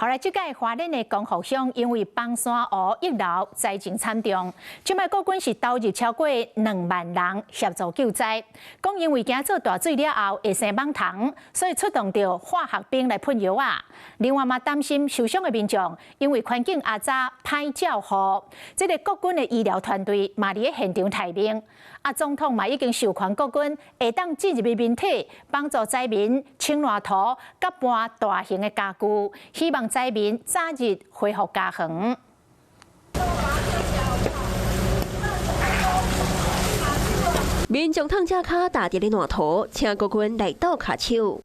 後來，這屆花蓮的光復鄉因為枋山湖溢流災情慘重，這擺國軍是投入超過2萬人協助救災。講因為驚做大水了後會生蠓蟲，所以出動著化學兵來噴藥仔。另外嘛擔心受傷的民眾，因為環境阿早歹照護，這个國軍的醫療團隊嘛佇咧現場待命。啊，總統嘛已經授權國軍會當進入民體幫助災民清爛土、佮搬大型的家具，希望災民早日恢復家園。民眾褪只跤踏佇咧爛土，請國軍來鬥跤手。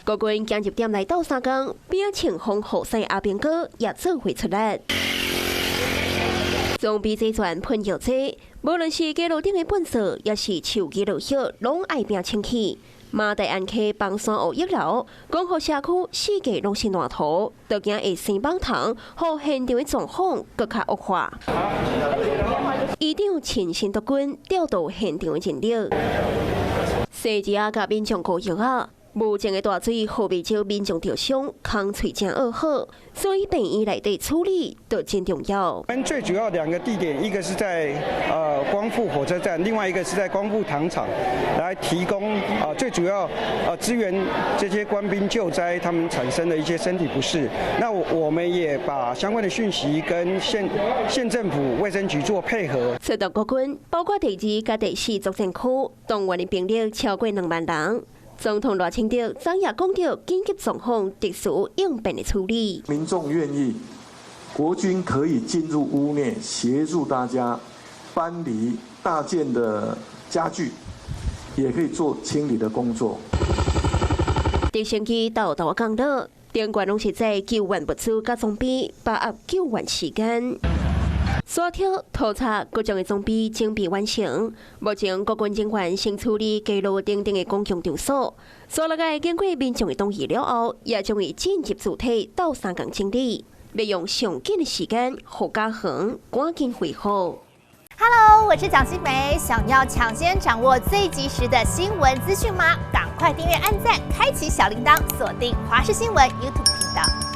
國軍今日點來鬥相共，變清風雨傘阿兵哥也做伙出力。裝備齊全噴藥劑，無論是街路頂的糞掃，抑是樹枝落葉，攏愛拼清氣。馬大安溪枋山湖溢流，光復社區四界攏是爛土，都驚會生蠓蟲，予現場的狀況閣較惡化。醫長親身督軍調度現場的人力，細子仔佮民眾高藥仔。目前的大水，予袂少民眾著傷，空喙誠惡好，所以病院內底處理都真重要。我們最主要兩個地點，一個是在光復火車站，另外一個是在光復糖廠，來提供啊最主要支援這些官兵救災，他們產生的一些身體不適。那我們也把相關的訊息跟縣縣政府衛生局做配合。出動國軍，包括第二佮第四作戰區，動員的兵力超過2萬人。總統賴清德昨夜講著緊急狀況，特殊應變的處理。民眾願意，國軍可以進入屋內協助大家搬離大件的家具，也可以做清理的工作。直升機到頭降落，頂懸攏是載救援物資佮裝備，把握救援時間。沙挑、拖叉各種的裝備準備完成。目前國軍人員先處理街路頂頂的公共場所，煞落來經過民眾的同意了後，也將會緊急組體鬥相共整理，利用上緊的時間，予家園趕緊恢復。 Hello，我是蔣新梅，想要搶先掌握最及時的新聞資訊嗎？趕快訂閱、按讚、開啟小鈴鐺，鎖定華視新聞 YouTube 頻道。